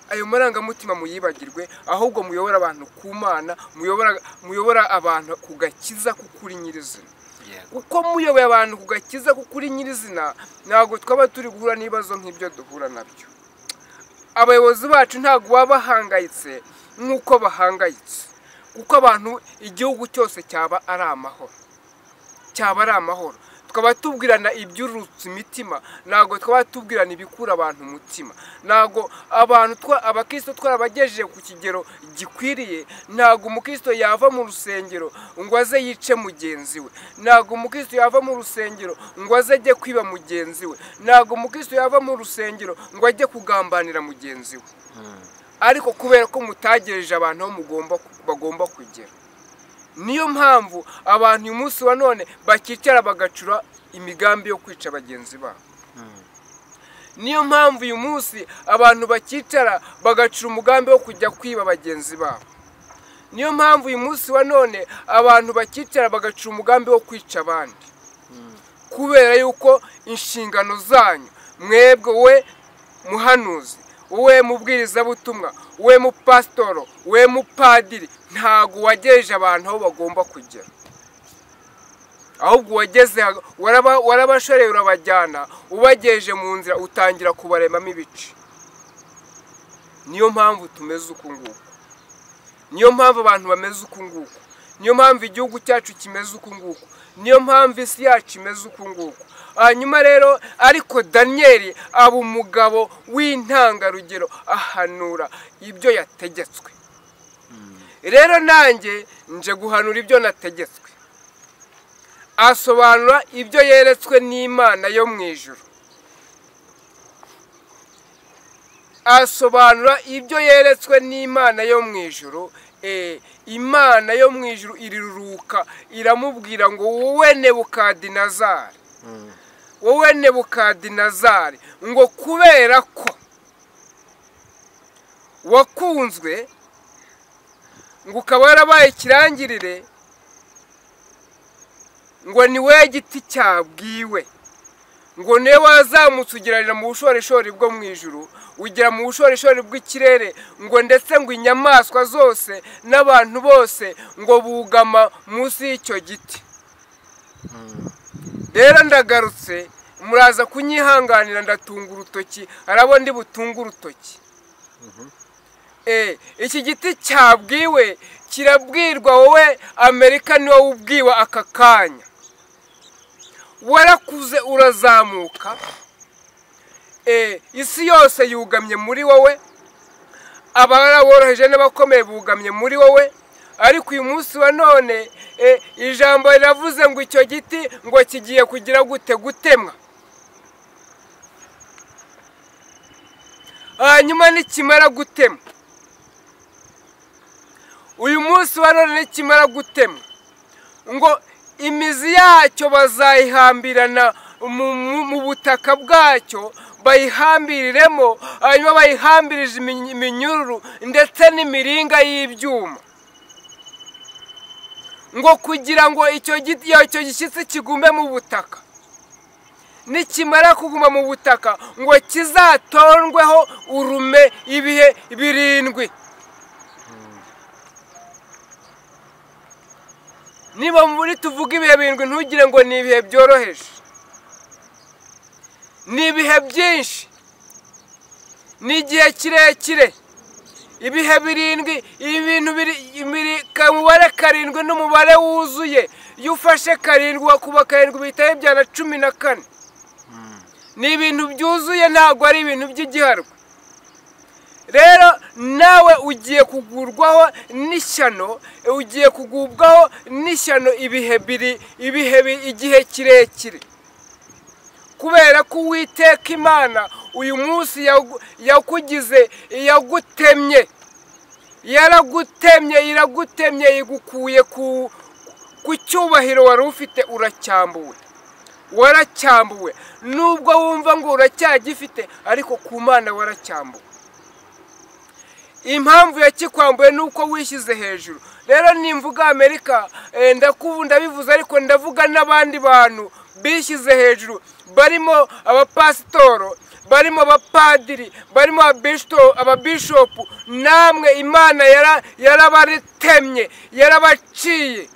S1: Ayo marangamutima muyibagirwe, ahubwo muyobora abantu ku Mana, muyobora abantu ku gakiza k'ukuri nyirizina. Uko muyoboye abantu ku gakiza k'ukuri nyirizina, ntabwo twaba turi guhura n'ibibazo nk'ibyo duhura nabyo. Abayobozi bacu ntabwo baba bahangayitse nk'uko bahangayitse, kuko abantu igihugu cyose cyaba ari amahoro, cyaba ari amahoro. Tukaba tubwirana ibyurutse imitima, ntabwo twaba tubwirana ibikura abantu umutima. Ntabwo abantu abakristo twarabagejeje ku kigero gikwiriye. Ntabwo umukristo yava mu rusengero ngo aze yice mugenzi we, ntabwo umukristo yava mu rusengero ngo aze ajye kwiba mugenzi we, ntabwo umukristo yava mu rusengero ngo ajye kugambanira mugenzi we. Ariko kubera ko mutagejeje abantu aho bagomba kugera, niyo mpamvu abantu uyu munsi wa none bakicara bagacura imigambi yo kwica bagenzi babo. Niyo mpamvu uyu munsi abantu bakicara bagacura umugambi wo kujya kwiba bagenzi babo. Niyo mpamvu uyu munsi wa none abantu bakicara bagacura umugambi wo kwica abandi. Kubera yuko inshingano zanyu mwebwe, we muhanuzi, we mubwirizabutumwa, we mupasitoro, we mupadiri, ntago wagejeje abantu aho bagomba kugera. Ahubwo wageze warabashoreye urabajyana, ubagejeje mu nzira utangira kubaremamo ibice. Niyo mpamvu tumeze uku nguku, niyo mpamvu abantu bameze uku nguku, niyo mpamvu igihugu cyacu kimeze uku nguku, niyo mpamvu isi yacu imeze uku nguku. Hanyuma rero ariko Daniyeli aba umugabo w'intangarugero, ahanura ibyo yategetswe. Rero nanjye nje guhanura ibyo nategetswe. Asobanura ibyo yeretswe n'Imana yo mu ijuru. Asobanura ibyo yeretswe n'Imana yo mu ijuru. Imana yo mu ijuru iriruruka iramubwira ngo wowe Nebukadinezari, wowe Nebukadinezari, ngo kubera ko wakunzwe, ngo ukaba warabaye ikirangirire, ngo ni we giti cyabwiwe, ngo niwe wazamutse ugerarira mu bushorishori bwo mu ijuru, ugera mu bushorishori bw'ikirere, ngo ndetse ngo inyamaswa zose n'abantu bose ngo bugama munsi y'icyo giti. Rero ndagarutse, muraza kunyihanganira, ndatunga urutoki, arabo ndi butunga urutoki. Iki giti cyabwiwe kirabwirwa wowe Amerika, niwe ubwiwe aka kanya. Warakuze urazamuka, isi yose yugamye muri wowe, abaraboroheje n'abakomeye bugamye muri wowe. Ariko uyu munsi wa none ijambo riravuze ngo icyo giti ngo kigiye kugira gute? Gutemwa. Hanyuma nikimara gutemwa, uyu munsi wa none nikimara gutemwa, ngo imizi yacyo bazayihambirana mu butaka bwacyo, bayihambiriremo, hanyuma bayihambirije iminyururu ndetse n'imiringa y'ibyuma, ngo kugira ngo icyo giti icyo gishyitsi kigume mu butaka. Nikimara kuguma mu butaka, ngo kizatondweho urume ibihe birindwi. Niba muri tuvuga ibihe birindwi, ntugire ngo ni ibihe byoroheje, ni ibihe byinshi, ni igihe kirekire. Ibihe birindwi, ibintu biri umubare karindwi n'umubare wuzuye. Iyo ufashe karindwi wakuba karindwi bihita bibyara 14. Ni ibintu byuzuye, ntabwo ari ibintu by'igiharwe. Rero nawe ugiye kugurwaho n'ishyano, ugiye kugubwaho n'ishyano ibihe biri, ibihe igihe kirekire. Kubera ko Uwiteka Imana uyu munsi yakugize, yagutemye, yaragutemye, iragutemye, igukuye ku cyubahiro wari ufite, uracyambuwe. Waracyambuwe nubwo wumva ngo uracyagifite, ariko ku Mana waracyambuwe. Impamvu yakikwambuye nuko wishyize hejuru. Rero nimvuga Amerika ndabivuze, ariko ndavuga n'abandi bantu bishyize hejuru, barimo abapasitoro, barimo abapadiri, barimo ababishopu. Namwe Imana yarabatemye, yarabaciye.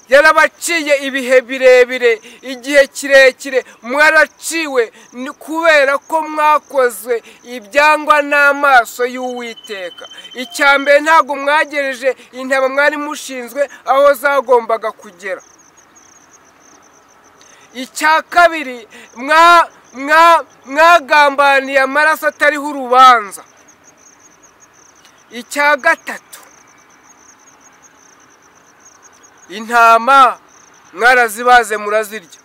S1: Yarabaciye ibihe birebire, igihe kirekire mwaraciwe, ni kubera ko mwakozwe ibyangwa n'amaso y'Uwiteka. Icya mbere, ntabwo mwagereje intama mwari mushinzwe aho zagombaga kugera. Icya kabiri, mwagambaniye amaraso atariho urubanza. Icya gatatu, intama mwarazibaze murazirya.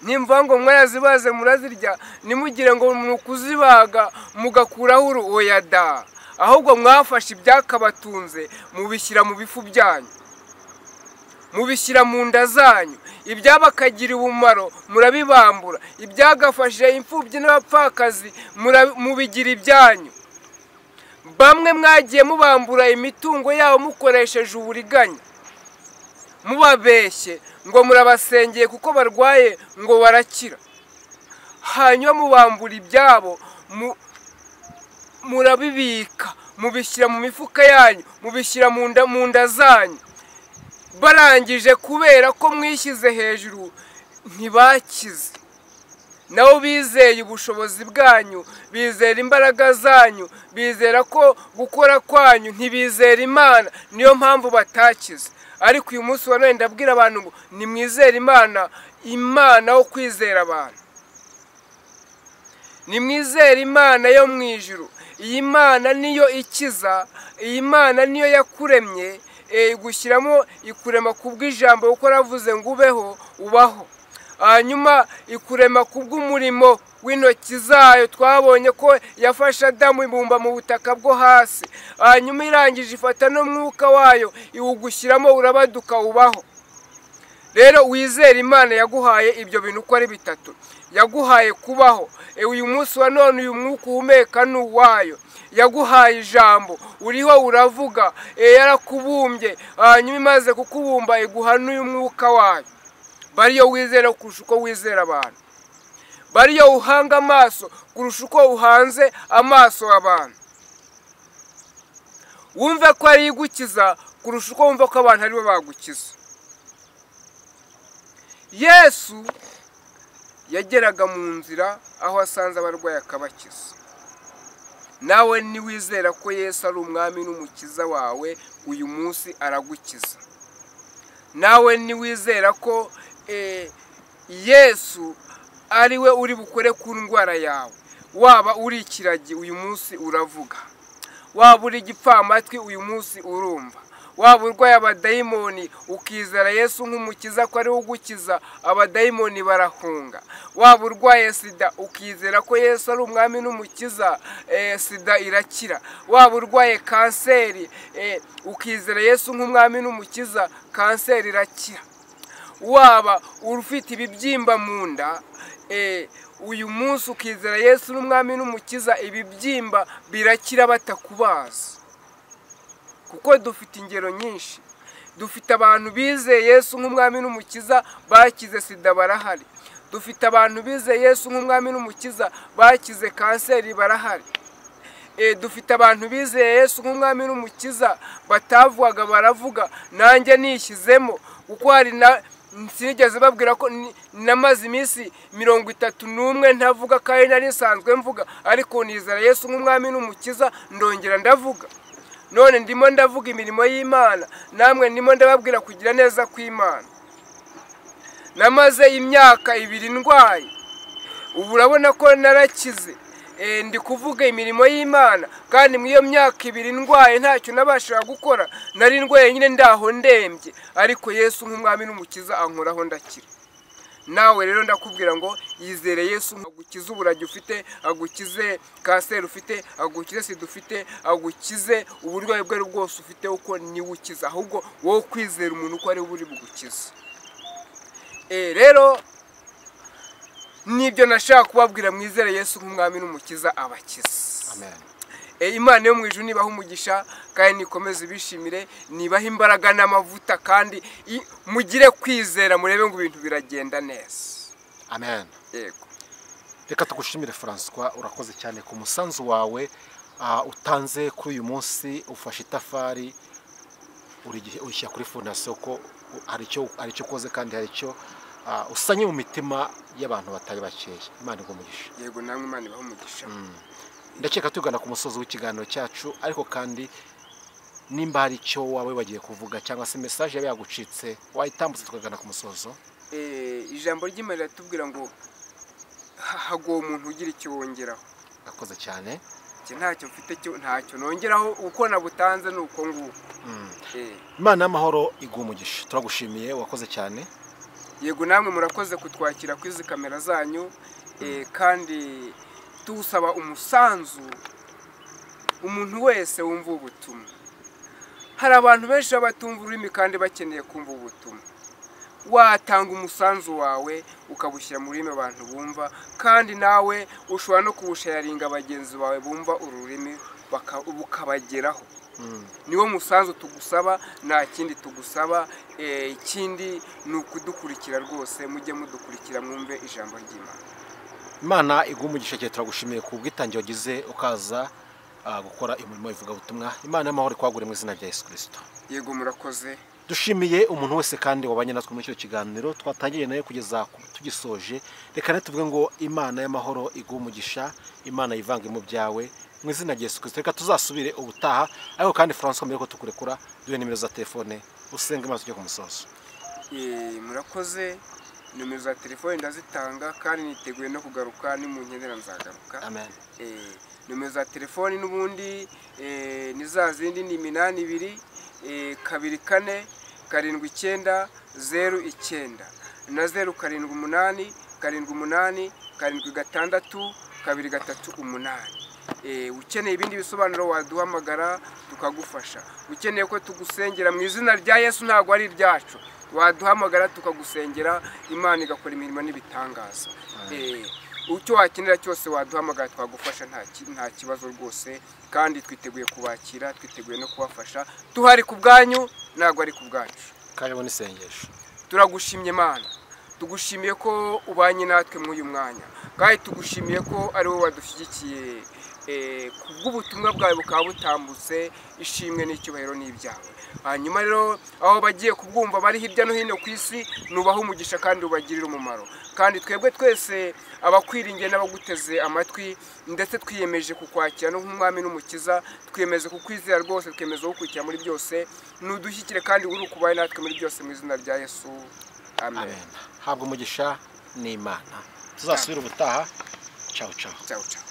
S1: Nimva ngo mwarazibaze murazirya, nimugire ngo mukuzibaga mugakuraho oya da, ahubwo mwafashe ibyakabatunze mubishyira mu bifu byanyu, mubishyira mu nda zanyu. Ibyabakagira ubumaro murabibambura, ibyagafashije imfubyi n'abapfakazi mubigira ibyanyu. Bamwe mwagiye mubambura imitungo yabo mukoresheje uburiganya, mubabeshye ngo murabasengeye kuko barwaye ngo barakira, hanyuma mubambura ibyabo murabibika, mubishyira mu mifuka yanyu, mubishyira mu nda zanyu. Barangije kubera ko mwishyize hejuru ntibakize. Nabo bizeye ubushobozi bwanyu, bizera imbaraga zanyu, bizera ko gukora kwanyu, ntibizera Imana, niyo mpamvu batakize. Ariko uyu munsi wa none ndabwira abantu ngo nimwizere Imana, Imana wo kwizera abantu. Nimwizere Imana yo mu ijuru. Iyi Mana niyo ikiza, iyi Mana niyo yakuremye, igushyiramo, ikurema kubw'ijambo kuko yaravuze ngo ubeho, ubaho. Hanyuma ikurema kubw'umurimo w'intoki zayo, twabonye ko yafashe Adamu ibumba mu butaka bwo hasi, hanyuma irangije ifata n'umwuka wayo iwugushyiramo, urabaduka ubaho. Rero wizere Imana yaguhaye ibyo bintu uko ari bitatu. Yaguhaye kubaho, uyu munsi wa none uyu mwuka uhumeka ni uwayo. Yaguhaye ijambo, uriho uravuga, yarakubumbye, hanyuma imaze kukubumba iguha n'uyu mwuka wayo. Bariyo wizera kurusha uko wizera abantu, bariyo uhanga amaso kurusha uko uhanze amaso abantu. Wumve ko ari igukiza kurusha uko wumva ko abantu aribo bagukiza. Yesu yageraga mu nzira aho asanze abarwayi akabakiza. Nawe niwizera ko Yesu ari umwami n'umukiza wawe, uyu munsi aragukiza. Nawe niwizera ko Yesu ari we uri bukore ku ndwara yawe, waba uri ikiragi uyu munsi uravuga, waba uri igipfamatwi uyu munsi urumva, waba urwaye abadayimoni ukizera Yesu nk'umukiza ko ari we ugukiza, abadayimoni barahunga. Waba urwaye sida ukizera ko Yesu ari umwami n'umukiza, sida irakira. Waba urwaye kanseri ukizera Yesu nk'umwami n'umukiza, kanseri irakira. Waba ufite ibibyimba mu nda, uyu munsi ukizera Yesu n'umwami n'umukiza, ibibyimba birakira batakubaza. Kuko dufite ingero nyinshi, dufite abantu bizeye Yesu nk'umwami n'umukiza bakize sida barahari, dufite abantu bizeye Yesu nk'umwami n'umukiza bakize kanseri barahari, dufite abantu bizeye Yesu nk'umwami n'umukiza batavugaga baravuga. Nanjye nishyizemo, kuko hari na sinigeze babwira ko namaze iminsi 31 ntavuga kandi nari nsanzwe mvuga, ariko nizera Yesu nk'umwami n'umukiza ndongera ndavuga. None ndimo ndavuga imirimo y'Imana, namwe ndimo ndababwira kugira neza kw'Imana. Namaze imyaka 2 ndwaye, ubu urabona ko narakize, ndi kuvuga imirimo y'Imana, kandi mu iyo myaka 2 ndwaye ntacyo nabashaga gukora, nari ndwaye nyine ndaho ndembye, ariko Yesu nk'umwami n'umukiza ankoraho ndakira. Nawe rero ndakubwira ngo yizere Yesu agukize uburagi ufite, agukize kanseri ufite, agukize sida ufite, agukize uburwayi bwo bwose ufite, uko niwe ukiza, ahubwo wowe kwizera umuntu uko ari we uri bugukize. Rero nibyo nashaka kubabwira, mwizere Yesu nk'umwami n'umukiza abakiza.
S3: Amen.
S1: Imana yo mu ijuru nibaha umugisha kandi nikomeze ibishimire, nibaha imbaraga n'amavuta, kandi mugire kwizera, murebe ngo ibintu biragenda neza.
S3: Amen.
S1: Yego.
S3: Reka tugushimire François, urakoze cyane ku musanzu wawe utanze kuri uyu munsi. Ufashe itafari urishyira kuri fondasiyo ko hari icyo ukoze kandi hari icyo usanye mu mitima y'abantu batari bakeya. Imana iguhe umugisha.
S1: Yego, namwe Imana ibahe umugisha.
S3: Ndakeka tugana ku musozo w'ikiganiro cyacu, ariko kandi nimba hari icyo wawe bagiye kuvuga cyangwa se message yawe yagucitse wayitambutse tukagana ku musozo.
S1: Ijambo ry'Imana riratubwira ngo hagowe umuntu ugira icyo wongeraho.
S3: Akoze cyane.
S1: Njye ntacyo mfite cyo, ntacyo nongeraho, uko nabutanze ni uko nguko.
S3: Imana y'amahoro iguhe umugisha, turagushimiye, wakoze cyane.
S1: Yego, namwe murakoze kutwakira kuri izi kamera zanyu, kandi tusaba umusanzu umuntu wese wumva ubutumwa. Hari abantu benshi batumva ururimi kandi bakeneye kumva ubutumwa. Watanga umusanzu wawe ukabushyira mu rurimi abantu bumva, kandi nawe ushobora no kuwusharinga bagenzi bawe bumva ururimi bukabageraho. Niwo musanzu tugusaba, nta kindi tugusaba. Ikindi ni ukudukurikira rwose, mujye mudukurikira mwumve ijambo ry'Imana.
S3: Imana iguhe umugisha cyane, turagushimiye ku bwitange wagize ukaza gukora umurimo w'ivugabutumwa. Imana y'amahoro ikwagure mu izina rya Yesu Kristo.
S1: Yego, murakoze.
S3: Dushimiye umuntu wese kandi wabanye natwe muri kino kiganiro twatangiriye nayo kugeza tugisoje. Reka tuvuge ngo Imana y'amahoro iguhe umugisha, Imana yivange mu byawe mu izina rya Yesu Kristo. Reka tuzasubire ubutaha, ariko kandi François mbere ko tukurekura duhe nimero za telefone usenge maze ujye ku musozo.
S1: Murakoze. Nimero za telefone ndazitanga kandi niteguye no kugaruka, nimunkenera nzagaruka.
S3: Amen.
S1: Nimero za telefone n'ubundi ni za zindi, ni 82 24 79 09 na 078 78 76 238. Ukeneye ibindi bisobanuro waduhamagara tukagufasha. Ukeneye ko tugusengera mu izina rya Yesu, ntabwo ari iryacu, waduhamagara tukagusengera, Imana igakora imirimo n'ibitangaza. Icyo wakenera cyose waduhamagara twagufasha, nta kibazo rwose, kandi twiteguye kubakira, twiteguye no kubafasha. Tuhari ku bwanyu, ntabwo ari ku bwacu.
S3: Karibu n'isengesho.
S1: Turagushimye Mana, tugushimiye ko ubanye natwe muri uyu mwanya, kandi tugushimiye ko ari wowe wadushyigikiye kubw'ubutumwa bwawe bukaba butambutse. Ishimwe n'icyubahiro n'ibyawe. Hanyuma rero aho bagiye kubwumva bari hirya no hino ku isi, nubaha umugisha kandi ubagirire umumaro. Kandi twebwe twese abakwiringiye n'abaguteze amatwi, ndetse twiyemeje kukwakira no nk'umwami n'umukiza, twiyemeze kukwizera rwose, twiyemeze kugukurikira muri byose. Nudushyikire kandi uri ukubaye natwe muri byose mu izina rya Yesu. Amen.
S3: Amen. Habwa umugisha n'Imana. Tuzasubira ubutaha. Ciao ciao.
S1: Ciao ciao.